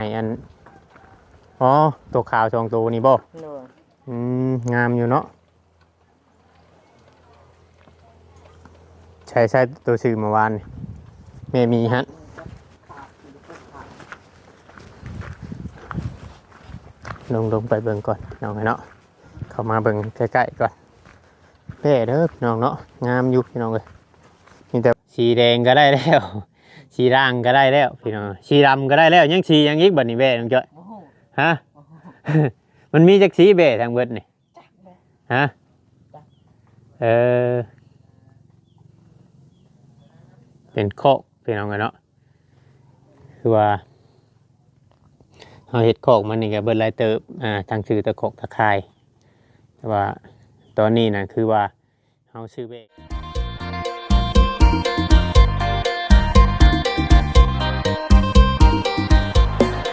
ໃຫ້ອັນ ອໍ ໂຕຂາວສອງໂຕນີ້ບໍ່? ໂດຍ. ອືມ ງາມຢູ່ເນາະ. ໃຊ້ ໃຊ້ໂຕຊື້ເມື່ອວານນີ້ ແມ່ໝີຫັ້ນ. ລົງ ລົງໄປເບິ່ງກ່ອນ ພີ່ນ້ອງເອີຍເນາະ. ເຂົ້າມາເບິ່ງໃກ້ໆກ່ອນ. ແພ້ເດີພີ່ນ້ອງເນາະ ງາມຢູ່ພີ່ນ້ອງເອີຍ. ມີແຕ່ ສີແດງກໍໄດ້ແລ້ວ ສີດ່າງກໍໄດ້ແລ້ວພີ່ນ້ອງ ສີດຳກໍໄດ້ແລ້ວ ຍັງສີຫຍັງອີກບັດນີ້ແບ້ນ້ອງຈ້ອຍ? ບໍ່ຮູ້. ຮະ? ບໍ່ຮູ້. ມັນມີຈັກສີແບ້ທັງເບິດນີ້? ຈັກແຫຼະ. ຮະ? ຈັກ. ເອີ ເປັນຄອກພີ່ນ້ອງເອີຍເນາະ. ຄືວ່າເຮົາເຮັດຄອກມັນນີ້ກໍເບິດຫຼາຍເຕີບ ອ່າ ທັງຊື້ຕະຂອກຕະຂ່າຍ ແຕ່ວ່າຕອນນີ້ນະ ຄືວ່າເຮົາຊື້ແບ້.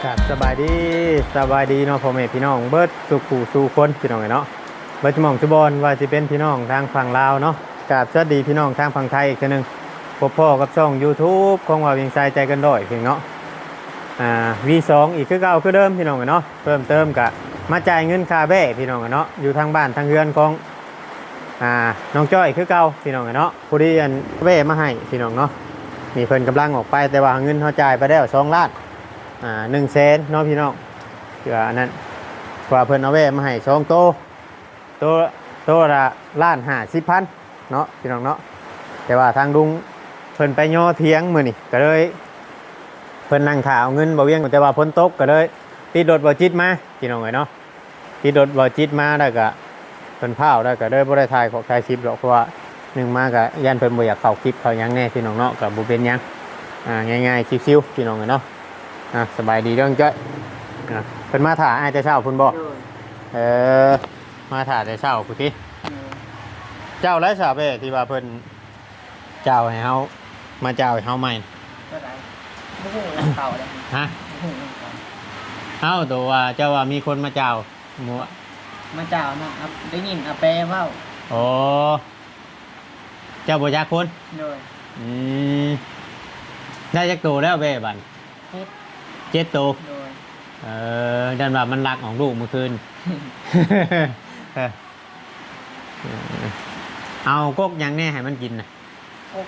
ກາບສະບາຍດີ ສະບາຍດີເນາະ ພໍ່ແມ່ພີ່ນ້ອງເບິດສູ່ຜູ້ສູ່ຄົນ ພີ່ນ້ອງເອີຍເນາະ ເບິດໝ່ອງທຸກບ່ອນ ວ່າຊິເປັນພີ່ນ້ອງທາງຝັ່ງລາວເນາະ. ກາບສະຫວັດດີພີ່ນ້ອງທາງຝັ່ງໄທອີກເທື່ອໜຶ່ງ ພົບພໍ້ກັບຊ່ອງ YouTube ຂອງວ່າວຽງໄຊໃຈເກີນຮ້ອຍ ພີ່ນ້ອງເນາະ. ອ່າ ວີສອງ ອີກຄືເກົ່າຄືເດີມ ພີ່ນ້ອງເອີຍເນາະ. ເພີ່ມເຕີມກະມາຈ່າຍເງິນຄ່າແບ້ ພີ່ນ້ອງເອີຍເນາະ ຢູ່ທາງບ້ານທາງເຮືອນຂອງ ອ່າ ນ້ອງຈ້ອຍຄືເກົ່າ ພີ່ນ້ອງເອີຍເນາະ. ພໍດີອັນແບ້ມາໃຫ້ ພີ່ນ້ອງເນາະ ນີ້ເພິ່ນກຳລັງອອກໄປ ແຕ່ວ່າເງິນເຮົາຈ່າຍໄປແລ້ວສອງລ້ານ ອ່າ ໜຶ່ງແສນເນາະ ພີ່ນ້ອງ. ເພື່ອອັນນັ້ນ ວ່າເພິ່ນເອົາແບ້ມາໃຫ້ສອງໂຕ ໂຕ ໂຕລະລ້ານຫ້າສິບພັນເນາະ ພີ່ນ້ອງເນາະ. ແຕ່ວ່າທາງລຸງເພິ່ນໄປຍໍຖຽງມື້ນີ້ ກໍເລີຍ ເພິ່ນນັ່ງຖ້າເອົາເງິນບ່າວວຽງ ແຕ່ວ່າຝົນຕົກ ກໍເລີຍຕິດລົດບ່າວຈິດມາ ພີ່ນ້ອງເອີຍເນາະ. ຕິດລົດບ່າວຈິດມາ ແລ້ວກໍເພິ່ນພ້າວ ແລ້ວກໍເລີຍບໍ່ໄດ້ຖ່າຍຂອກຖ່າຍຄລິບດອກ ເພາະວ່າໜຶ່ງມາກໍຢ້ານເພິ່ນບໍ່ຢາກເຂົ້າຄລິບເຂົ້າຫຍັງແດ່ ພີ່ນ້ອງເນາະ. ກໍບໍ່ເປັນຫຍັງ ອ່າ ງ່າຍໆ ຊິວໆ ພີ່ນ້ອງເນາະ. ອ່າ ສະບາຍດີເດີນ້ອງຈ້ອຍ. ອ່າ ເພິ່ນມາຖ້າອ້າຍແຕ່ເຊົ້າພຸ້ນບໍ່? ໂດຍ. ເອີ ມາຖ້າແຕ່ເຊົ້າພຸ້ນຕິ? ໂດຍ. ເຈົ້າໄດ້ສາເບ້ທີ່ວ່າເພິ່ນຈ່າວໃຫ້ເຮົາ ມາຈ່າວໃຫ້ເຮົາໃໝ່? ກໍໄດ້. ບໍ່ຮູ້ນຳເຂົາເດ້. ຮະ? ບໍ່ຮູ້ນຳເຂົາ. ເອົ້າ ໂຕວ່າເຈົ້າວ່າມີຄົນມາຈ່າວມື້ ມາຈ່າວນະ ໄດ້ຍິນອາແປເວົ້າ. ອໍ ເຈົ້າບໍ່ຈັກຄົນ? ໂດຍ. ອືມ ໄດ້ຈັກໂຕແລ້ວແບ້ບັດ? ເຈັດ ເຈັດໂຕ. ໂດຍ. ເອີ ຢ້ານວ່າມັນລັກອອກລູກມື້ຄືນ. ເອີ ເອົາກົກຫຍັງແດ່ໃຫ້ມັນກິນນະ? ກົກ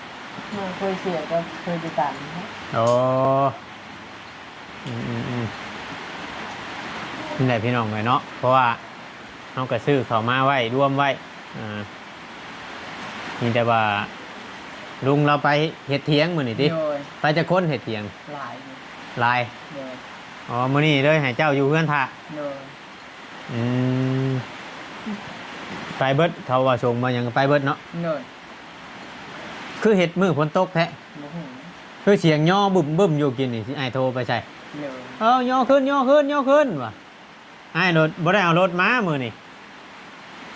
ມັນເຄີຍເສຍກໍເຄີຍໄປຕາມ. ໂອ້ ອືມໆໆ ນີ້ແຫຼະພີ່ນ້ອງເອີຍເນາະ ເພາະວ່າເຮົາກໍຊື້ເຂົ້າມາໄວ້ ລວມໄວ້ ອ່າ ມີແຕ່ວ່າລຸງລາວໄປເຮັດຖຽງມື້ນີ້ຕິ? ໂດຍ. ໄປຈັກຄົນເຮັດຖຽງ? ຫຼາຍຢູ່. ຫຼາຍ? ໂດຍ. ອໍ ມື້ນີ້ເລີຍໃຫ້ເຈົ້າຢູ່ເຮືອນຖ້າ? ໂດຍ. ອືມ ໄປເບິດ ເຂົາວ່າສົ່ງມາຫຍັງກໍໄປເບິດເນາະ? ໂດຍ. ຄືເຮັດມື້ຝົນຕົກແທ້? ບໍ່ຮູ້. ຄືສຽງຍໍບຶ້ມໆຢູ່ກີ້ນີ້ ຊິອ້າຍໂທໄປໃສ? ໂດຍ. ເອີ ຍໍຂຶ້ນ ຍໍຂຶ້ນ ຍໍຂຶ້ນວ່າ ອ້າຍລົດ ບໍ່ໄດ້ເອົາລົດມາມື້ນີ້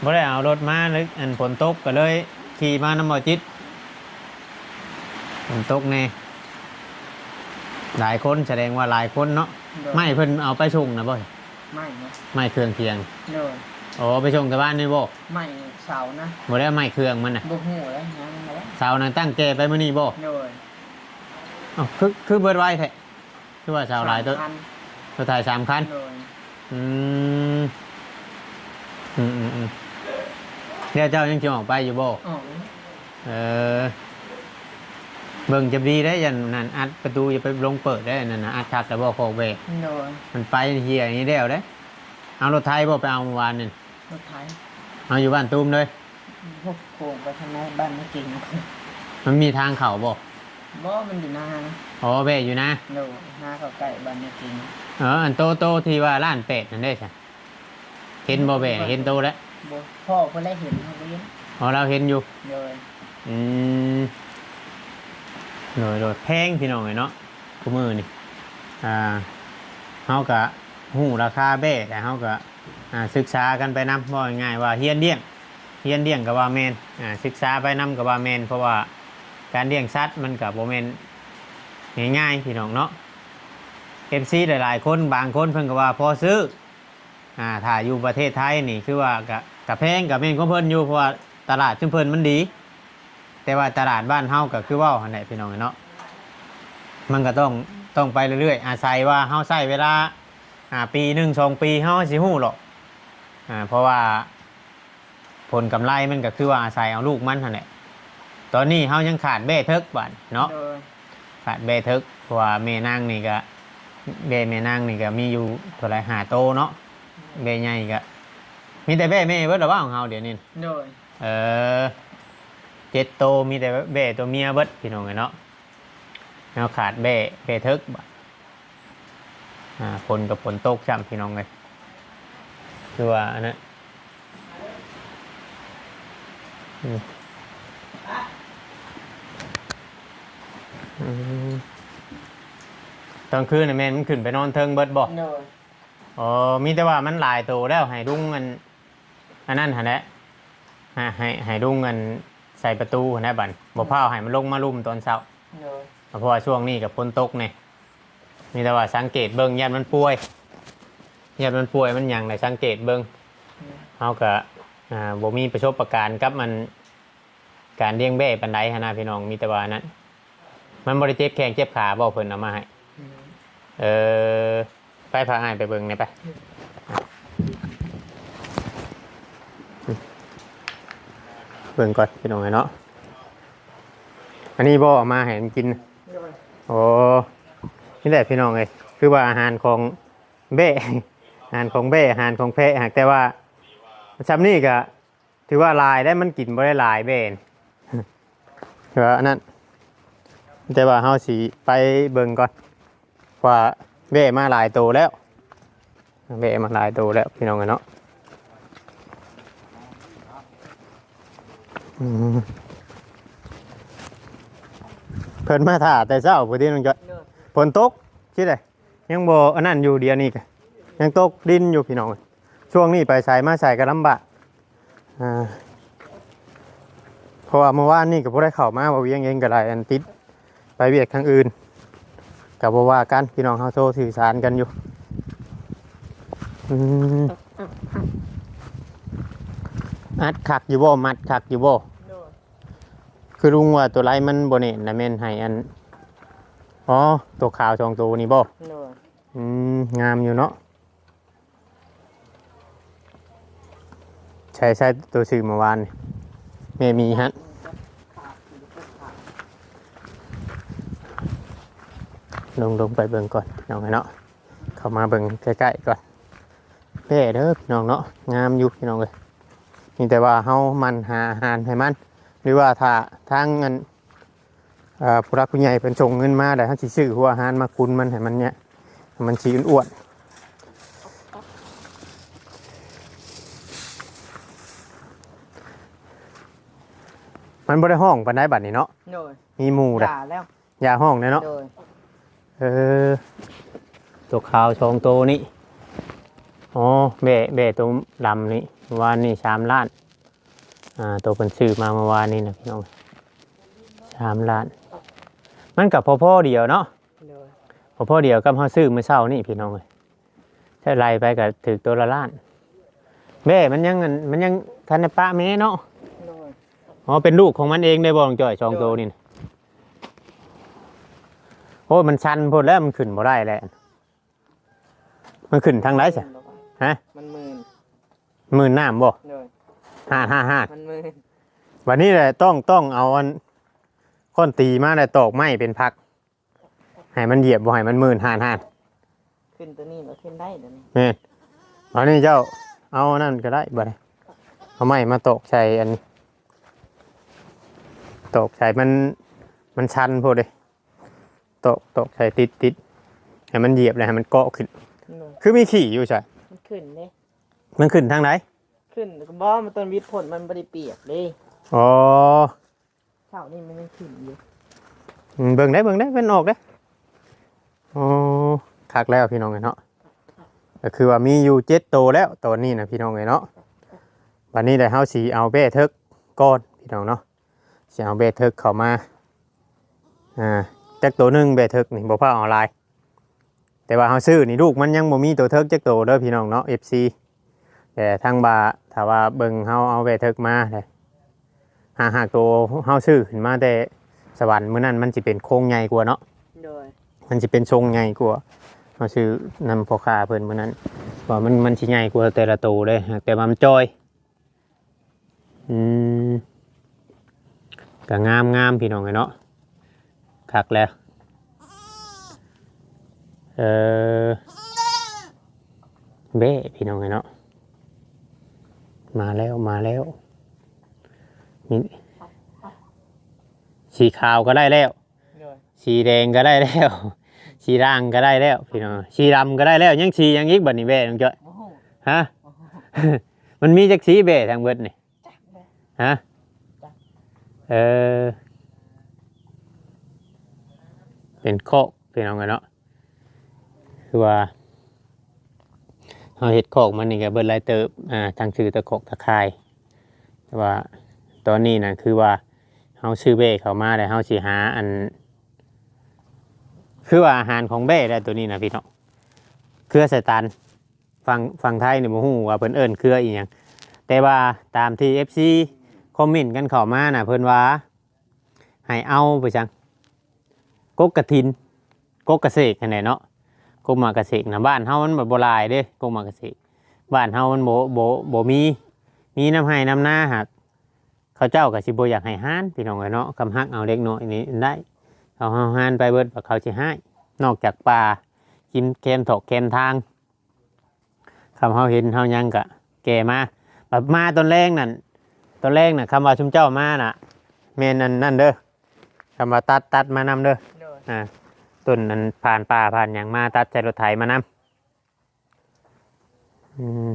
ບໍ່ໄດ້ເອົາລົດມາ ອັນຝົນຕົກກໍເລີຍຂີ່ມານຳບ່າວຈິດ. ຝົນຕົກແດ່ ຫຼາຍຄົນ ສະແດງວ່າຫຼາຍຄົນເນາະ. ໂດຍ. ໄມ້ເພິ່ນເອົາໄປສົ່ງນະບໍ່? ໄມ້ນະ ໄມ້ເຄື່ອງຖຽງ. ໂດຍ. ໂອ້ ໄປສົ່ງແຕ່ບ້ານນີ້ບໍ່? ໄມ້ເສົານະ. ບໍ່ໄດ້ໄມ້ເຄື່ອງມັນນະ? ບໍ່ຮູ້ແລ້ວ ຍັງແລ້ວ. ເສົານັ້ນຕັ້ງແກ່ໄປມື້ນີ້ບໍ່? ໂດຍ. ເອົ້າ ຄື ຄືເບິດໄວແທ້? ຄືວ່າເສົາຫຼາຍໂຕ? ສາມຄັນ. ລົດໄຖສາມຄັນ? ໂດຍ. ອືມ ອືມໆໆ ແລ້ວເຈົ້າຍັງຊິອອກໄປຢູ່ບໍ່? ອອກ. ເອີ ເບິ່ງຈັບດີໄດ໋ ຢ້ານນັ້ນອັດປະຕູ ຢ່າໄປລົງເປີດໄດ໋ ອັນນັ້ນນະ ອັດຄັກແລ້ວບໍ່ຄອກແບ້? ໂດຍ. ມັນໄປເຫ່ຍນີ້ແລ້ວເດ້. ເອົາລົດໄຖບໍ່ໄປເອົາມື້ວານນີ້? ລົດໄຖ. ເອົາຢູ່ບ້ານຕູມເລີຍ? ໂອ້ ໂຄ້ງໄປທາງໃນບ້ານນາເກັງ. ມັນມີທາງເຂົ້າບໍ່? ບໍ່ ມັນຢູ່ນາ. ອໍ ແບ້ຢູ່ນາ. ໂດຍ. ນາເຂົ້າໃກ້ບ້ານນາເກັງ. ເອີ ອັນໂຕ ໂຕທີ່ວ່າລ້ານແປດນັ້ນເດ້ຊະ? ເຫັນບໍ່ແບ້? ເຫັນໂຕແລ້ວ. ບໍ່ ພໍ່ເພິ່ນແຫຼະເຫັນ ເຮົາບໍ່ເຫັນ. ອໍ ລາວເຫັນຢູ່. ໂດຍ. ອືມ ໂດຍໆ ແພງພີ່ນ້ອງເອີຍເນາະ ຄູ່ມື້ນີ້ ອ່າ ເຮົາກະຮູ້ລາຄາແບ້ ແລ້ວເຮົາກະ ອ່າ ສຶກສາກັນໄປນຳ ເວົ້າງ່າຍໆວ່າຮຽນລ້ຽງ ຮຽນລ້ຽງກໍວ່າແມ່ນ ອ່າ ສຶກສາໄປນຳກໍວ່າແມ່ນ ເພາະວ່າການລ້ຽງສັດມັນກະບໍ່ແມ່ນງ່າຍໆ ພີ່ນ້ອງເນາະ. ເອັຟຊີຫຼາຍໆຄົນ ບາງຄົນເພິ່ນກໍວ່າພໍຊື້ ອ່າ ຖ້າຢູ່ປະເທດໄທນີ້ຄືວ່າກະ ກະແພງ ກະແມ່ນຂອງເພິ່ນຢູ່ ເພາະວ່າຕະຫຼາດຊຸມເພິ່ນມັນດີ ແຕ່ວ່າຕະຫຼາດບ້ານເຮົາກໍຄືເວົ້າຫັ້ນແຫຼະ ພີ່ນ້ອງເນາະ ມັນກໍຕ້ອງ ຕ້ອງໄປເລື້ອຍໆ ອາໄສວ່າເຮົາໃຊ້ເວລາ ອ່າ ປີໜຶ່ງສອງປີ ເຮົາຊິຮູ້ດອກ ອ່າ ເພາະວ່າຜົນກຳໄລມັນກໍຄືວ່າອາໄສເອົາລູກມັນຫັ້ນແຫຼະ. ຕອນນີ້ເຮົາຍັງຂາດແບ້ເຖິກບາດເນາະ ໂດຍ ຂາດແບ້ເຖິກ ເພາະວ່າແມ່ນາງນີ້ກໍ ແບ້ແມ່ນາງນີ້ກໍມີຢູ່ເທົ່າໃດ ຫ້າໂຕເນາະ ແບ້ໃຫຍ່ກໍມີແຕ່ແບ້ແມ່ເບິດລະວ່າຂອງເຮົາດຽວນີ້ ໂດຍ ເອີ ເຈັດໂຕ ມີແຕ່ແບ້ຕົວເມຍເບິດ ພີ່ນ້ອງເອີຍເນາະ. ແນວຂາດແບ້ ແບ້ເຖິກບາດ ອ່າ ຝົນກໍຝົນຕົກຊ້ຳ ພີ່ນ້ອງເອີຍ ຄືວ່າອັນນັ້ນ ອືມ ອືມ ຕອນຄືນນະແມ່ນມັນຂຶ້ນໄປນອນເທິງເບິດບໍ່? ໂດຍ ອໍ ມີແຕ່ວ່າມັນຫຼາຍໂຕແລ້ວ ໃຫ້ລຸງອັນ ອັນນັ້ນຫັ້ນແຫຼະ ໃຫ້ ໃຫ້ ໃຫ້ລຸງອັນໃສ່ປະຕູຫັ້ນແຫຼະ ບັດບໍ່ພ້າວໃຫ້ມັນລົງມາລຸ່ມຕອນເຊົ້າ ໂດຍ ເພາະວ່າຊ່ວງນີ້ກໍຝົນຕົກແນ່ ມີແຕ່ວ່າສັງເກດເບິ່ງ ຢ້ານມັນປ່ວຍ ຢ້ານມັນປ່ວຍມັນຫຍັງ ໃຫ້ສັງເກດເບິ່ງ ໂດຍ ເຮົາກໍ ອ່າ ບໍ່ມີປະສົບປະການກັບມັນ ການລ້ຽງແບ້ປານໃດຫັ້ນນະ ພີ່ນ້ອງ ມີແຕ່ວ່ານັ້ນ ມັນບໍ່ໄດ້ເຈັບແຂ້ງເຈັບຂາບໍ່ ເພິ່ນເອົາມາໃຫ້? ອືມ ເອີ ໄປພາອ້າຍໄປເບິ່ງແດ່ໄປ ເບິ່ງກ່ອນ ພີ່ນ້ອງເອີຍເນາະ ອັນນີ້ບໍ່ເອົາມາໃຫ້ມັນກິນ? ໂດຍ ໂອ້ ນີ້ແຫຼະ ພີ່ນ້ອງເອີຍ ຄືວ່າອາຫານຂອງແບ້ ອາຫານຂອງແບ້ ອາຫານຂອງແພະ ຫາກແຕ່ວ່າຊ່ຳນີ້ກະ ຖືວ່າຫຼາຍໄດ໋ ມັນກິນບໍ່ໄດ້ຫຼາຍແບ້ນ ແຕ່ວ່າອັນນັ້ນ ແຕ່ວ່າເຮົາຊິໄປເບິ່ງກ່ອນ ວ່າແບ້ມາຫຼາຍໂຕແລ້ວ ແບ້ມາຫຼາຍໂຕແລ້ວ ພີ່ນ້ອງເອີຍເນາະ ອືມ ເພິ່ນມາຖ້າແຕ່ເຊົ້າພຸ້ນຕິ ນ້ອງຈ້ອຍ ໂດຍ ຝົນຕົກຊິໄດ ຍັງບໍ່ອັນນັ້ນຢູ່ ດຽວນີ້ກະຍັງຕົກດິນຢູ່ ພີ່ນ້ອງ ຊ່ວງນີ້ໄປໃສມາໃສກໍລຳບາກ ອ່າ ເພາະວ່າເມື່ອວານນີ້ກໍບໍ່ໄດ້ເຂົ້າມາ ເວົ້າວຽງເອງກໍໄດ້ ອັນຕິດໄປວຽກທາງອື່ນ ກໍບໍ່ວ່າກັນ ພີ່ນ້ອງເຮົາໂທສື່ສານກັນຢູ່ ອືມ ອັດຄັກຢູ່ບໍ່? ມັດຄັກຢູ່ບໍ່? ໂດຍ ຄືລຸງວ່າຕົວໃດມັນບໍ່ແໜ້ນນະ ແມ່ນໃຫ້ອັນ ອໍ ຕົວຂາວສອງໂຕນີ້ບໍ່? ໂດຍ ອືມ ງາມຢູ່ເນາະ ໃຊ້ ໃຊ້ໂຕຊື້ເມື່ອວານນີ້ ແມ່ໝີຫັ້ນ ລົງ ລົງໄປເບິ່ງກ່ອນ ພີ່ນ້ອງເອີຍເນາະ ເຂົ້າມາເບິ່ງໃກ້ໆກ່ອນ ແບ້ເດີພີ່ນ້ອງເນາະ ງາມຢູ່ພີ່ນ້ອງເອີຍ ມີແຕ່ວ່າເຮົາໝັ່ນຫາອາຫານໃຫ້ມັນ ຫຼືວ່າຖ້າທາງອັນ ເອີ ຜູ້ຫຼັກຜູ້ໃຫຍ່ເພິ່ນສົ່ງເງິນມາ ແລ້ວເຮົາຊິຊື້ຫົວອາຫານມາກຸນມັນໃຫ້ມັນເນຍ ໃຫ້ມັນຊິອ້ວນໆ ມັນບໍ່ໄດ້ຮ້ອງປານໃດບັດນີ້ເນາະ ໂດຍ ມີໝູ່ແລ້ວ ຢ່າຮ້ອງແດ່ເນາະ ໂດຍ ເອີ ຕົວຂາວສອງໂຕນີ້ ອໍ ແບ້ ແບ້ໂຕດຳນີ້ ວານນີ້ສາມລ້ານ ອ່າ ໂຕເພິ່ນຊື້ມາເມື່ອວານນີ້ນະພີ່ນ້ອງ ສາມລ້ານ ມັນກໍພໍໆດຽວເນາະ ໂດຍ ພໍໆດຽວກັບເຮົາຊື້ມື້ເຊົ້ານີ້ພີ່ນ້ອງເອີຍ ໃຊ້ໄລ່ໄປກໍຖືກໂຕລະລ້ານ ແບ້ມັນຍັງ ອັນ ມັນຍັງທັນໄດ້ປະແມ່ເນາະ ໂດຍ ອໍ ເປັນລູກຂອງມັນເອງໄດ້ບໍ່ນ້ອງຈ້ອຍ ສອງໂຕນີ້ນະ ໂອ້ຍ ມັນຊັນໂພດແລ້ວ ມັນຂຶ້ນບໍ່ໄດ້ແລ້ວ ມັນຂຶ້ນທາງໃດຊະ? ຮະ? ມັນມື່ນ ມື່ນນ້ຳບໍ່? ໂດຍ ຫາດໆໆ ມັນມື່ນ ບັດນີ້ແຫຼະ ຕ້ອງ ຕ້ອງເອົາອັນ ຄ້ອນຕີມາແລ້ວຕອກໄມ້ເປັນພັກ ໃຫ້ມັນຢຽບບໍ່ໃຫ້ມັນມື່ນ ຫາດໆ ຂຶ້ນຕົວນີ້ບໍ່ຂຶ້ນໄດ້ຕົວນີ້ ແມ່ນ ບັດນີ້ເຈົ້າເອົາອັນນັ້ນກໍໄດ້ ບັດນີ້ ເອົາໄມ້ມາຕອກໃສ່ອັນ ຕອກໃສ່ ມັນ ມັນຊັນໂພດເດ້. ຕອກ ຕອກໃສ່ຕິດ ຕິດ ໃຫ້ມັນຢຽບແລ້ວໃຫ້ມັນເກາະຂຶ້ນ ໂດຍ ຄືມີຂີ້ຢູ່ໃສ? ມັນຂຶ້ນເດ້ ມັນຂຶ້ນທາງໃດ? ຂຶ້ນກໍບໍ່ ມັນຕ້ອງວິດພົ້ນ ມັນບໍ່ໄດ້ປຽກເດ້ ອໍ ເຊົ້ານີ້ມັນຍັງຂຶ້ນຢູ່ ອືມ ເບິ່ງໄດ້ ເບິ່ງໄດ້ ມັນອອກເດ້ ອໍ ຄັກແລ້ວພີ່ນ້ອງເອີຍເນາະ ກໍຄືວ່າມີຢູ່ເຈັດໂຕແລ້ວຕອນນີ້ນະພີ່ນ້ອງເອີຍເນາະ ບັດນີ້ແຫຼະເຮົາຊິເອົາແບ້ເຖິກກ່ອນພີ່ນ້ອງເນາະ. ຊິເອົາແບ້ເຖິກເຂົ້າມາ ອ່າ ຈັກໂຕໜຶ່ງ ແບ້ເຖິກນີ້ ບໍ່ພາເອົາຫຼາຍ ແຕ່ວ່າເຮົາຊື້ນີ້ ລູກມັນຍັງບໍ່ມີໂຕເຖິກຈັກໂຕເດີພີ່ນ້ອງເນາະ ເອັຟຊີ ແຕ່ທາງວ່າ ຖ້າວ່າເບິ່ງເຮົາເອົາແບ້ເຖິກມາເດ້ ຫາກ ຫາກໂຕເຮົາຊື້ຂຶ້ນມາແຕ່ສະຫວັນມື້ນັ້ນ ມັນຊິເປັນໂຄງໃຫຍ່ກວ່າເນາະ ໂດຍ ມັນຊິເປັນຊົງໃຫຍ່ກວ່າເຮົາຊື້ນຳພໍ່ຄ້າເພິ່ນມື້ນັ້ນ ເພາະວ່າມັນ ມັນຊິໃຫຍ່ກວ່າແຕ່ລະໂຕເດ້ ແຕ່ວ່າມັນຈ່ອຍ. ອືມ ກະງາມໆ ພີ່ນ້ອງເອີຍເນາະ ຄັກແລ້ວ. ເອີ ແບ້ ພີ່ນ້ອງເອີຍເນາະ ມາແລ້ວ ມາແລ້ວ ນີ້ ສີຂາວກໍໄດ້ແລ້ວ ໂດຍ ສີແດງກໍໄດ້ແລ້ວ ສີດ່າງກໍໄດ້ແລ້ວ ພີ່ນ້ອງ ສີດຳກໍໄດ້ແລ້ວ ຍັງສີຫຍັງອີກບັດນີ້ແບ້ ນ້ອງຈ້ອຍ? ບໍ່ຮູ້ ຮະ? ບໍ່ຮູ້ ມັນມີຈັກສີແບ້ທັງເບິດນີ້? ຮະ? ເອີ ເປັນຄອກ ພີ່ນ້ອງເອີຍເນາະ ຄືວ່າເຮົາເຮັດຄອກມັນນີ້ກໍເບິດຫຼາຍເຕີບ ອ່າ ທັງຊື້ຕະຂອກຕະຂ່າຍ ແຕ່ວ່າຕອນນີ້ນະ ຄືວ່າເຮົາຊື້ແບ້ເຂົ້າມາແລ້ວ ເຮົາຊິຫາອັນ ຄືວ່າອາຫານຂອງແບ້ແຫຼະ ໂຕນີ້ນະ ພີ່ນ້ອງ ເຄືອສາຍຕານ ຝັ່ງ ຝັ່ງໄທນີ້ບໍ່ຮູ້ວ່າເພິ່ນເອີ້ນເຄືອອີ່ຫຍັງ ແຕ່ວ່າຕາມທີ່ເອັຟຊີຄອມເມັນກັນເຂົ້າມານະ ເພິ່ນວ່າໃຫ້ເອົາໄປຫຍັງ ກົກກະຖິນ ກົກກະເສກຫັ້ນແຫຼະເນາະ ກົກໝາກກະເສກນະ ບ້ານເຮົາມັນບໍ່ຫຼາຍເດ້ ກົກໝາກກະເສກ ບ້ານເຮົາມັນບໍ່ ບໍ່ ບໍ່ມີ ມີນຳໄຮ່ນຳນາ ຫາກເຂົາເຈົ້າກໍຊິບໍ່ຢາກໃຫ້ຮານ ພີ່ນ້ອງເອີຍເນາະ ຄຳຮັກເອົາເດັກນ້ອຍນີ້ໄດ້ ເຂົາເຮົາຮານໄປເບິດວ່າເຂົາຊິຮ້າຍ ນອກຈາກປ່າ ກິນແຄມຖອກແຄມທາງ ຄຳເຮົາເຫັນເຮົາຫຍັງກະແກ່ມາ ບັດມາຕອນແລງນັ້ນ ຕອນແລງນະ ຄຳວ່າຊຸມເຈົ້າມານະ ແມ່ນອັນນັ້ນເດີ ຄຳວ່າຕັດ ຕັດມານຳເດີ ໂດຍ ອ່າ ຕົ້ນອັນຜ່ານປ່າຜ່ານຫຍັງມາ ຕັດໃສ່ລົດໄຖມານຳ ອືມ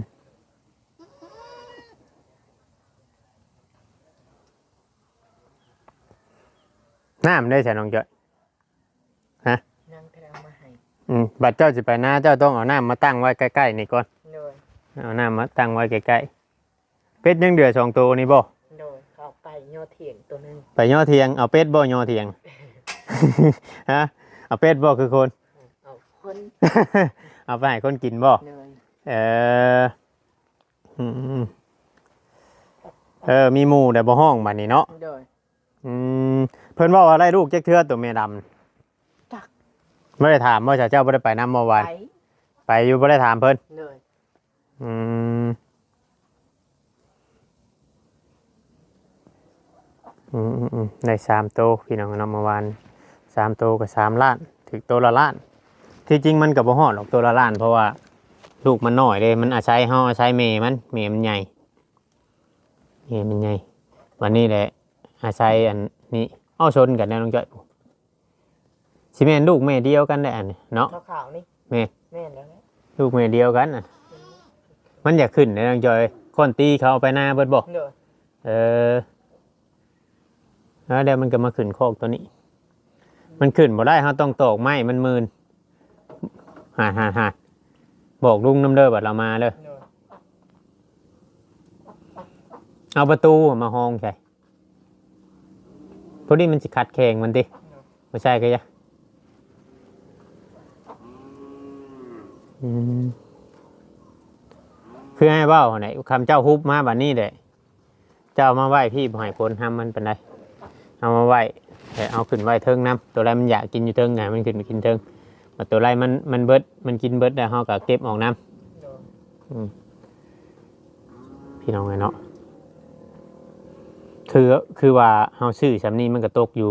ນ້ຳເດ້ຊະນ້ອງຈ້ອຍ? ຮະ? ຍັງ ເພິ່ນເອົາມາໃຫ້ ອືມ ບັດເຈົ້າຊິໄປນາ ເຈົ້າຕ້ອງເອົານ້ຳມາຕັ້ງໄວ້ໃກ້ໆນີ້ກ່ອນ ໂດຍ ເອົານ້ຳມາຕັ້ງໄວ້ໃກ້ໆ ເປັດຍັງເຫຼືອສອງໂຕນີ້ບໍ່? ໂດຍ ເຂົາໄປຍໍ້ຖຽງໂຕໜຶ່ງ ໄປຍໍ້ຖຽງ ເອົາເປັດບໍ່ຍໍ້ຖຽງ? ຮະ? ເອົາເປັດບໍ່ຄືຄົນ? ເອົາຄົນ ເອົາໄປໃຫ້ຄົນກິນບໍ່? ໂດຍ ເອີ ອືມ ເອີ ມີໝູ່ແຕ່ບໍ່ຮ້ອງບັດນີ້ເນາະ ໂດຍ ອືມ ເພິ່ນເວົ້າວ່າໄດ້ລູກຈັກເທື່ອໂຕແມ່ດຳ? ຈັກ ບໍ່ໄດ້ຖາມບໍ່? ເຈົ້າບໍ່ໄດ້ໄປນຳບໍ່ວານ? ໄປ ໄປຢູ່ ບໍ່ໄດ້ຖາມເພິ່ນ ໂດຍ ອືມ ອືມໆໆ ໄດ້ສາມໂຕພີ່ນ້ອງເນາະ ເມື່ອວານ ສາມໂຕກໍສາມລ້ານ ຖືກໂຕລະລ້ານ ທີ່ຈິງມັນກໍບໍ່ຮອດດອກໂຕລະລ້ານ ເພາະວ່າລູກມັນນ້ອຍເດ້ ມັນອາໄສເຮົາ ອາໄສແມ່ມັນ ແມ່ມັນໃຫຍ່ ແມ່ມັນໃຫຍ່ ບັດນີ້ແຫຼະ ອາໄສອັນນີ້ ເອົາຊົນກັນແລ້ວນ້ອງຈ້ອຍ ຊິແມ່ນລູກແມ່ດຽວກັນໄດ໋ອັນນີ້ເນາະ ຂາວໆນີ້ ແມ່ນ ແມ່ນແລ້ວແຫຼະ ລູກແມ່ດຽວກັນນະ ອືມ ມັນຢາກຂຶ້ນໄດ໋ນ້ອງຈ້ອຍ ຄ້ອນຕີເຂົາເອົາໄປນາເບິດບໍ່? ໂດຍ ເອີ ແລ້ວດຽວມັນກໍມາຂຶ້ນຄອກໂຕນີ້ ມັນຂຶ້ນບໍ່ໄດ້ ເຮົາຕ້ອງຕອກໄມ້ມັນມື່ນ ຫາ ຫາ ຫາ ບອກລຸງນຳເດີ ບັດລາວມາເດີ ໂດຍ ເອົາປະຕູມາຮອງໃສ່ ພໍດີມັນຊິຂັດແຂ້ງມັນຕິ ໂດຍ ບໍ່ໃສ່ກໍຢ່າ ອືມ ຄືອ້າຍເວົ້າຫັ້ນແຫຼະ ຄຳເຈົ້າຮຸບມາບັດນີ້ແຫຼະ ເຈົ້າເອົາມາໄວ້ພີ້ ບໍ່ໃຫ້ຄົນຫ້ຳມັນປານໃດ ເອົາມາໄວ້ ແລ້ວເອົາຂຶ້ນໄວ້ເທິງນຳ ໂຕໃດມັນຢາກກິນຢູ່ເທິງ ໃຫ້ມັນຂຶ້ນໄປກິນເທິງ ບັດໂຕໃດມັນ ມັນເບິດ ມັນກິນເບິດແລ້ວ ເຮົາກໍເກັບອອກນຳ ໂດຍ ອືມ ພີ່ນ້ອງເອີຍເນາະ ຄື ຄືວ່າເຮົາຊື້ສ່ຳນີ້ ມັນກໍຕົກຢູ່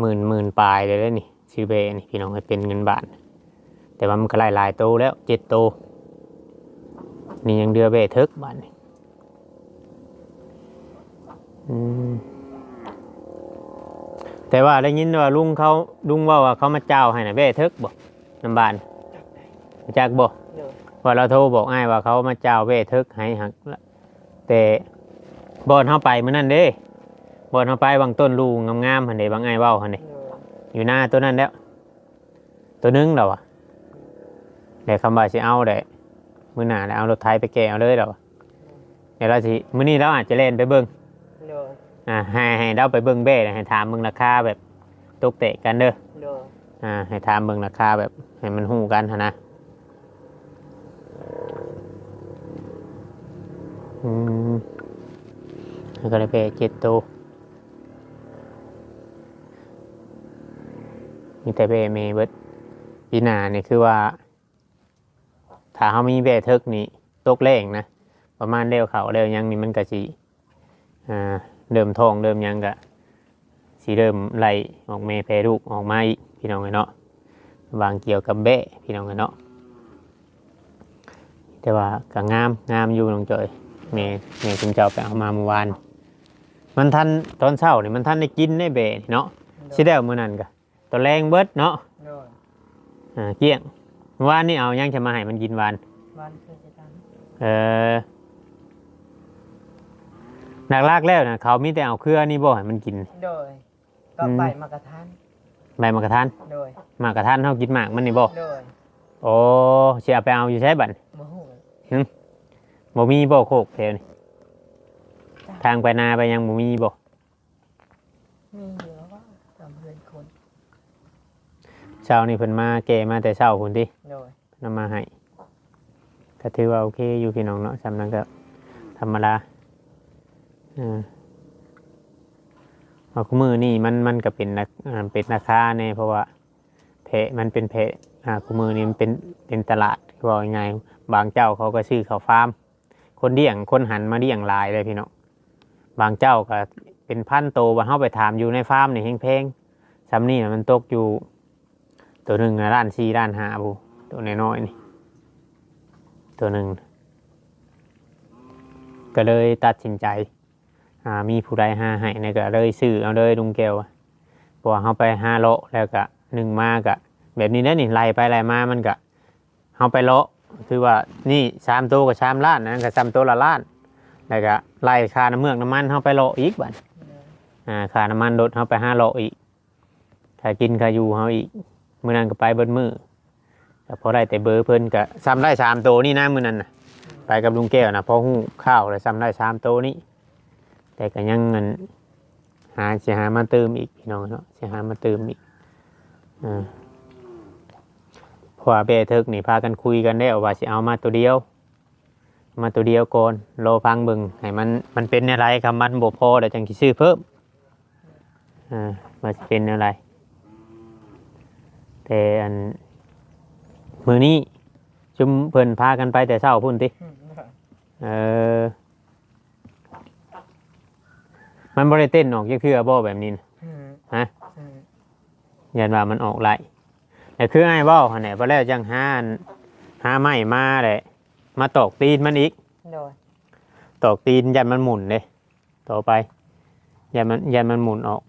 ໝື່ນ ໝື່ນປາຍເລີຍເດ້ນີ້ ຊື້ແບ້ນີ້ພີ່ນ້ອງເອີຍ ເປັນເງິນບາດ ແຕ່ວ່າມັນກໍໄດ້ຫຼາຍໂຕແລ້ວ ເຈັດໂຕ ນີ້ຍັງເຫຼືອແບ້ເຖິກບາດນີ້ ອືມ ແຕ່ວ່າໄດ້ຍິນວ່າລຸງເຂົາ ລຸງເວົ້າວ່າເຂົາມາຈ່າວໃຫ້ນະ ແບ້ເຖິກບໍ່ ນຳບ້ານ ຈັກບໍ່? ໂດຍ ວ່າລາວໂທບອກອ້າຍວ່າເຂົາມາຈ່າວແບ້ເຖິກໃຫ້ ຫາກ ແຕ່ບ່ອນເຮົາໄປມື້ນັ້ນເດ້ ບ່ອນເຮົາໄປຫວ່າງຕົ້ນລູງາມໆຫັ້ນເດ້ ຫວ່າງອ້າຍເວົ້າຫັ້ນເດ້ ໂດຍ ຢູ່ນາໂຕນັ້ນແລ້ວ ໂຕໜຶ່ງລາວວ່າ ແລ້ວຄຳວ່າຊິເອົາແຫຼະ ມື້ໜ້າແລ້ວເອົາລົດໄຖໄປແກ່ເອົາເລີຍລາວວ່າ ແລ້ວລາວຊິ ມື້ນີ້ລາວອາດຈະແລ່ນໄປເບິ່ງ ໂດຍ ອ່າ ໃຫ້ ໃຫ້ລາວໄປເບິ່ງແບ້ ໃຫ້ຖາມເບິ່ງລາຄາແບບ ຕົກແຕກກັນເດີ ໂດຍ ອ່າ ໃຫ້ຖາມເບິ່ງລາຄາແບບໃຫ້ມັນຮູ້ກັນຫັ້ນນະ ອືມ ແລ້ວກໍໄດ້ແບ້ເຈັດໂຕ ມີແຕ່ແບ້ແມ່ເບິດ ປີໜ້ານີ້ຄືວ່າ ຖ້າເຮົາມີແບ້ເຖິກນີ້ ຕົກແລ້ງນະ ປະມານແລ້ວເຂົ້າແລ້ວຫຍັງນີ້ ມັນກະຊິ ອ່າ ເລີ່ມທ້ອງເລີ່ມຫຍັງກະຊິເລີ່ມໄລ່ອອກແມ່ແຜ່ລູກອອກມາອີກ ພີ່ນ້ອງເອີຍເນາະ. ຫວ່າງກ່ຽວກັບແບ້ ພີ່ນ້ອງເອີຍເນາະ. ແຕ່ວ່າກະງາມ ງາມຢູ່ນ້ອງຈອຍ. ແມ່ ແມ່ຊຸມເຈົ້າໄປເອົາມາມື້ວານ ມັນທັນ ຕອນເຊົ້ານີ້ມັນທັນໄດ້ກິນໄດ້ແບ້ນີ້ເນາະ. ໂດຍ ຊິແລ້ວມື້ນັ້ນກະ ຕອນແລງເບິດເນາະ. ໂດຍ ອ່າ ກ້ຽງ. ວານນີ້ເອົາຫຍັງຈະມາໃຫ້ມັນກິນວານ? ວານເຄືອຊິຕັນ. ເອີ ຫຼັກໆແລ້ວນະ ເຂົາມີແຕ່ເອົາເຄືອນີ້ບໍ່ໃຫ້ມັນກິນ? ໂດຍ ກໍ ອືມ ໃບໝາກກະທັນ. ໃບໝາກກະທັນ. ໂດຍ ໝາກກະທັນເຮົາກິນໝາກມັນນີ້ບໍ່? ໂດຍ ໂອ້ ຊິເອົາໄປເອົາຢູ່ໃສບັດ? ບໍ່ຮູ້. ຫຶ ບໍ່ມີບໍ່ໂຄກແຖວນີ້? ທາງໄປນາໄປຫຍັງບໍ່ມີບໍ່? ມີຢູ່ວ່າຕາມເຮືອນຄົນ. ເຊົ້ານີ້ເພິ່ນມາແກ່ມາແຕ່ເຊົ້າພຸ້ນຕິ? ໂດຍ ເພິ່ນເອົາມາໃຫ້ ກໍຖືວ່າໂອເຄຢູ່ພີ່ນ້ອງເນາະ. ສ່ຳນັ້ນກໍທຳມະດາ. ເອີ ເອົາ ຄຸມື້ນີ້ມັນ ມັນກໍເປັນລາ ອ່າ ເປັນລາຄາແດ່ ເພາະວ່າແພະມັນເປັນແພະ ອ່າ ຄຸມື້ນີ້ມັນເປັນ ເປັນຕະຫຼາດ ເວົ້າງ່າຍໆ ບາງເຈົ້າເຂົາກໍຊື້ເຂົ້າຟາມ. ຄົນລ້ຽງ ຄົນຫັນມາລ້ຽງຫຼາຍເດ້ພີ່ນ້ອງ. ບາງເຈົ້າກໍເປັນພັນໂຕ ບາດເຮົາໄປຖາມຢູ່ໃນຟາມນີ້ແຮງແພງ. ຊ່ຳນີ້ນະ ມັນຕົກຢູ່ໂຕໜຶ່ງນະ ລ້ານສີ່ ລ້ານຫ້າພຸ້ນ ໂຕນ້ອຍໆນີ້ ໂຕໜຶ່ງ. ກໍເລີຍຕັດສິນໃຈ ອ່າ ມີຜູ້ໃດຫາໃຫ້ນີ້ ກໍເລີຍຊື້ເອົາເລີຍລຸງແກ້ວ. ເພາະວ່າເຮົາໄປຫາເລາະແລ້ວກໍ ໜຶ່ງມາກໍແບບນີ້ແຫຼະນີ້ ໄລ່ໄປໄລ່ມາ ມັນກໍ ເຮົາໄປເລາະ ຖືວ່ານີ້ສາມໂຕກໍສາມລ້ານ ອັນນັ້ນກໍຊ້ຳໂຕລະລ້ານ ແລ້ວກໍໄລ່ຄ່ານ້ຳເມືອກນ້ຳມັນເຮົາໄປເລາະອີກບັດ ອ່າ ຄ່ານ້ຳມັນລົດເຮົາໄປຫາເລາະອີກ ຄ່າກິນຄ່າຢູ່ເຮົາອີກ. ມື້ນັ້ນກໍໄປເບິດມື້ ກໍພໍໄດ້ແຕ່ເບີເພິ່ນ ກໍຊ້ຳໄດ້ສາມໂຕນີ້ນະ ມື້ນັ້ນນະ ໄປກັບລຸງແກ້ວນະ ພໍຮູ້ຂ່າວແລ້ວຊ້ຳໄດ້ສາມໂຕນີ້. ແຕ່ກໍຍັງ ອັນ ຫາ ຊິຫາມາຕື່ມອີກພີ່ນ້ອງເນາະ ຊິຫາມາຕື່ມອີກ. ເອີ ເພາະວ່າແບ້ເຖິກນີ້ພາກັນຄຸຍກັນແລ້ວວ່າຊິເອົາມາໂຕດຽວ ມາໂຕດຽວກ່ອນ ລໍຟັງເບິ່ງໃຫ້ມັນ ມັນເປັນແນວໃດ. ຄັນມັນບໍ່ພໍແລ້ວຈັ່ງຊິຊື້ເພີ່ມ ເອີ ວ່າຊິເປັນແນວໃດ. ແຕ່ ອັນ ມື້ນີ້ຊຸມເພິ່ນພາກັນໄປແຕ່ເຊົ້າພຸ້ນຕິ? ອືມ ເອີ ມັນບໍ່ໄດ້ເຕັ້ນອອກຈັກເທື່ອບໍ່ແບບນີ້ນະ? ອືມ ຮະ? ອືມ ຢ້ານວ່າມັນອອກໄລ່ ແຕ່ຄືອ້າຍເວົ້າຫັ້ນແຫຼະ ບໍ່ແລ້ວຈັ່ງຫາ ຫາໄມ້ມາແຫຼະ ມາຕອກຕີນມັນອີກ. ໂດຍ ຕອກຕີນຢ້ານມັນໝຸ່ນເດ້ ຕໍ່ໄປ ຢ້ານມັນ ຢ້ານມັນໝຸ່ນອອກ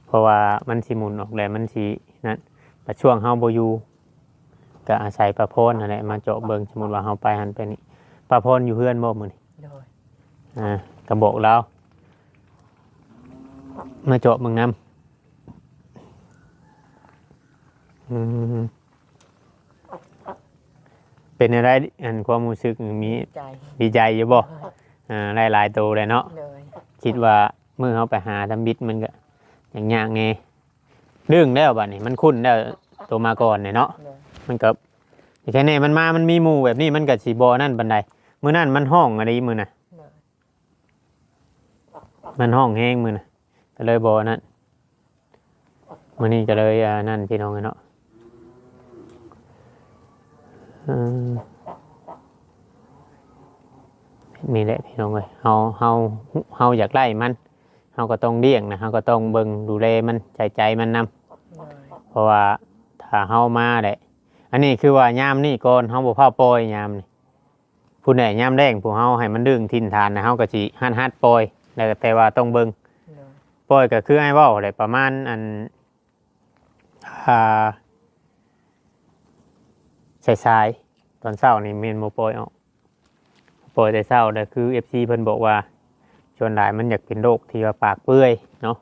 ເພາະວ່າມັນຊິໝຸ່ນອອກແລ້ວມັນຊິນັ້ນ. ບັດຊ່ວງເຮົາບໍ່ຢູ່ ກໍອາໄສປ້າພອນຫັ້ນແຫຼະມາເຈາະເບິ່ງ. ສົມມຸດວ່າເຮົາໄປຫັ້ນໄປນີ້ ປ້າພອນຢູ່ເຮືອນບໍ່ມື້ນີ້? ໂດຍ ອ່າ ກໍບອກລາວມາເຈາະເບິ່ງນຳ. ອືມ ເປັນແນວໃດ ອັນ ຄວາມຮູ້ສຶກ ມີ ດີໃຈ ດີໃຈຢູ່ບໍ່? ໂດຍ ອ່າ ໄດ້ຫຼາຍໂຕແລ້ວເນາະ. ໂດຍ ຄິດວ່າມື້ເຮົາໄປຫາທຳອິດມັນກໍຍາກໆແດ່. ດຶງແລ້ວບັດນີ້ ມັນຄຸ້ນແລ້ວ ໂຕມາກ່ອນນີ້ເນາະ. ໂດຍ ມັນກໍ ແຄ່ນີ້ມັນມາ ມັນມີໝູ່ແບບນີ້ ມັນກໍຊິບໍ່ນັ້ນປານໃດ. ມື້ນັ້ນມັນຮ້ອງອີ່ຫຼີມື້ນະ. ໂດຍ ມັນຮ້ອງແຮງມື້ນະ ກໍເລີຍບໍ່ນັ້ນ. ມື້ນີ້ກໍເລີຍ ອ່າ ນັ້ນ ພີ່ນ້ອງເອີຍເນາະ. ເອີ ນີ້ແຫຼະ ພີ່ນ້ອງເອີຍ ເຮົາ ເຮົາ ເຮົາຢາກໄດ້ມັນ ເຮົາກໍຕ້ອງລ້ຽງນະ ເຮົາກໍຕ້ອງເບິ່ງດູແລມັນ ໃສ່ໃຈມັນນຳ. ໂດຍ ເພາະວ່າຖ້າເຮົາມາແຫຼະ ອັນນີ້ຄືວ່າຍາມນີ້ກ່ອນ ເຮົາບໍ່ຟ້າວປ່ອຍຍາມນີ້. ຜູ້ໃດຍາມແລ້ງ ພວກເຮົາໃຫ້ມັນດຶງຖິ່ນຖານ ແລ້ວເຮົາກໍຊິຫັດໆປ່ອຍ ແລ້ວແຕ່ວ່າຕ້ອງເບິ່ງ. ໂດຍ ປ່ອຍກໍຄືອ້າຍເວົ້າແຫຼະ ປະມານ ອັນ ອ່າ ສາຍໆ ຕອນເຊົ້ານີ້ແມ່ນບໍ່ປ່ອຍອອກ ປ່ອຍແຕ່ເຊົ້າ. ແລ້ວຄືເອັຟຊີເພິ່ນບອກວ່າ ສ່ວນຫຼາຍມັນຢາກເປັນໂລກທີ່ວ່າປາກເປື່ອຍເນາະ.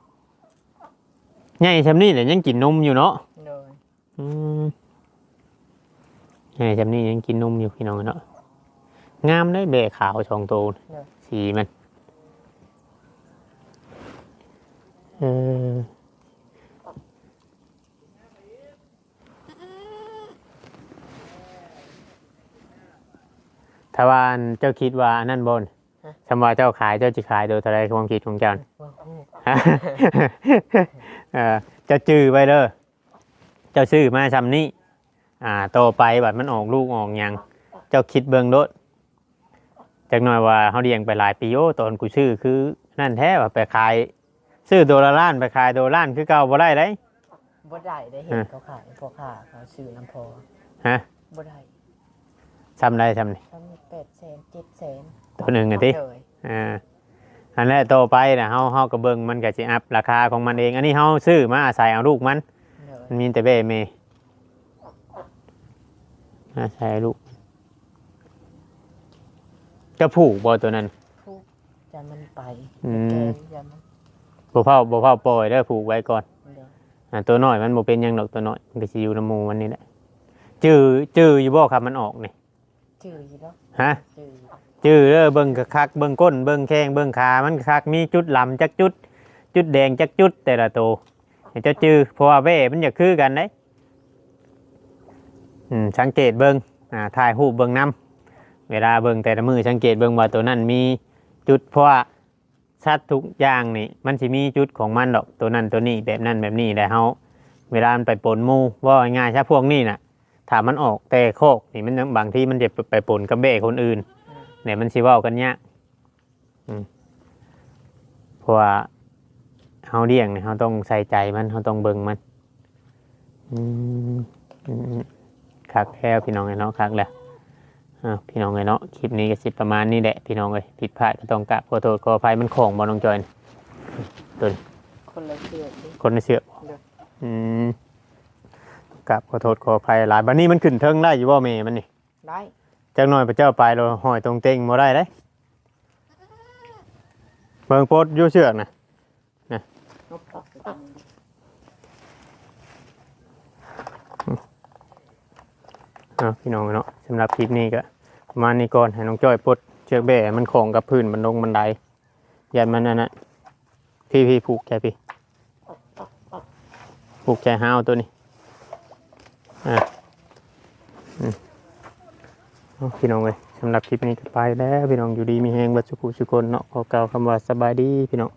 ໃຫຍ່ຊ່ຳນີ້ແຫຼະຍັງກິນນົມຢູ່ເນາະ. ໂດຍ ອືມ ໃຫຍ່ຊ່ຳນີ້ຍັງກິນນົມຢູ່ ພີ່ນ້ອງເນາະ. ງາມເດ້ ແບ້ຂາວສອງໂຕ. ໂດຍ ສີມັນ ເອີ ຖ້າວ່າອັນ ເຈົ້າຄິດວ່າອັນນັ້ນບໍ່? ຮະ? ຊ່ຳວ່າເຈົ້າຂາຍ ເຈົ້າຊິຂາຍໂຕເທົ່າໃດ ຄວາມຄິດຂອງເຈົ້າ? ບໍ່ຮູ້ ເອີ ເຈົ້າຈື່ໄວ້ເດີ. ເຈົ້າຊື້ມາຊ່ຳນີ້ ອ່າ ຕໍ່ໄປບັດມັນອອກລູກອອກຫຍັງ ເຈົ້າຄິດເບິ່ງໂລດ. ຈັກໜ້ອຍວ່າເຮົາລ້ຽງໄປຫຼາຍປີ ໂອ້ ຕອນກູຊື້ຄືນັ້ນແທ້ວ່າ ໄປຂາຍ ຊື້ໂຕລະລ້ານ ໄປຂາຍໂຕລ້ານຄືເກົ່າບໍ່ໄດ້ເດ້. ບໍ່ໄດ້ເດ້ ເຫັນເຂົາຂາຍ ພໍ່ຄ້າເຂົາຊື້ນຳພໍ່. ຮະ? ບໍ່ໄດ້. ຊ່ຳໃດຊ່ຳນີ້? ຊ່ຳແປດແສນ ເຈັດແສນ ໂຕໜຶ່ງຫັ້ນຕິ? ໂດຍ. ອ່າ ອັນແລະ ຕໍ່ໄປນະ ເຮົາ ເຮົາກໍເບິ່ງ ມັນກໍຊິອັບລາຄາຂອງມັນເອງ. ອັນນີ້ເຮົາຊື້ມາອາໄສເອົາລູກມັນ. ໂດຍ. ມັນມີແຕ່ແມ່ແມ່ ອາໄສເອົາລູກ. ເຈົ້າຜູກບໍ່ໂຕນັ້ນ? ຜູກ ຢ້ານມັນໄປ. ອືມ. ແກ່ຢ້ານມັນ ບໍ່ຟ້າວ ບໍ່ຟ້າວປ່ອຍເດີ ຜູກໄວ້ກ່ອນ. ໂດຍ. ອ່າ ໂຕນ້ອຍມັນບໍ່ເປັນຫຍັງດອກ ໂຕນ້ອຍມັນກໍຊິຢູ່ນຳໝູ່ມັນນີ້ແຫຼະ. ຈື່ ຈື່ຢູ່ບໍ່ ຄັນມັນອອກນີ້? ຈື່ຢູ່ດອກ. ຮະ? ຈື່ຢູ່. ຈື່ເດີ ເບິ່ງຄັກໆ ເບິ່ງກົ້ນ ເບິ່ງແຂ້ງ ເບິ່ງຂາມັນຄັກ ມີຈຸດຫຼຳຈັກຈຸດ ຈຸດແດງຈັກຈຸດ ແຕ່ລະໂຕ ໃຫ້ເຈົ້າຈື່ ເພາະວ່າແວ່ມັນຢາກຄືກັນເດ້. ອືມ ສັງເກດເບິ່ງ ອ່າ ຖ່າຍຮູບເບິ່ງນຳ ເວລາເບິ່ງແຕ່ລະມື້ ສັງເກດເບິ່ງວ່າໂຕນັ້ນມີຈຸດ ເພາະວ່າ ສັດທຸກຢ່າງນີ້ມັນຊິມີຈຸດຂອງມັນດອກ ໂຕນັ້ນໂຕນີ້ ແບບນັ້ນແບບນີ້ ແລະເຮົາ ເວລາມັນໄປປົນໝູ່ ເວົ້າງ່າຍໆຊະ ພວກນີ້ນະ ຖ້າມັນອອກແຕ່ຄອກນີ້ ມັນຍັງ ບາງທີມັນຈະໄປປົນກັບແບ້ຄົນອື່ນ ອືມ ແລະມັນຊິເວົ້າກັນຍາກ. ອືມ ເພາະວ່າເຮົາລ້ຽງນີ້ ເຮົາຕ້ອງໃສ່ໃຈມັນ ເຮົາຕ້ອງເບິ່ງມັນ. ອືມ ອືມ ຄັກແລ້ວພີ່ນ້ອງເອີຍເນາະ ຄັກແລ້ວ. ເອົາ ພີ່ນ້ອງເອີຍເນາະ ຄລິບນີ້ກໍຊິປະມານນີ້ແຫຼະພີ່ນ້ອງເອີຍ ຜິດພາດກໍຕ້ອງກາບຂໍໂທດຂໍອະໄພ. ມັນຂອງບໍ່ນ້ອງຈອຍ? ໂຕນີ້ ຄົນລະເຊືອກເດ້. ຄົນລະເຊືອກ? ໂດຍ. ອືມ ກາບຂໍໂທດຂໍອະໄພຫຼາຍ. ບັດນີ້ມັນຂຶ້ນເທິງໄດ້ຢູ່ບໍ່ແມ່ມັນນີ້? ໄດ້. ຈັກໜ້ອຍພະເຈົ້າໄປແລ້ວຫ້ອຍຕົງເຕັງບໍ່ໄດ້ເດ້. ເບິ່ງປົດຢູ່ເຊືອກນະ ນະ. ເອົາ ພີ່ນ້ອງເນາະ ສຳລັບຄລິບນີ້ກໍປະມານນີ້ກ່ອນ. ໃຫ້ນ້ອງຈ້ອຍປົດເຊືອກແບ້ໃຫ້ມັນຄ່ອງກັບພື້ນບັນດົງບັນໄດ ຢ້ານມັນອັນນັ້ນ. ພີ່ໆ ຜູກໃຈພີ່ ຜູກໃຈຫ້າວໂຕນີ້. ອ່າ ອືມ ເອົາ ພີ່ນ້ອງເອີຍ ສຳລັບຄລິບນີ້ກໍໄປແລ້ວພີ່ນ້ອງ. ຢູ່ດີມີແຮງເບິດສູ່ຜູ້ສູ່ຄົນເນາະ. ຂໍກ່າວຄຳວ່າສະບາຍດີພີ່ນ້ອງ.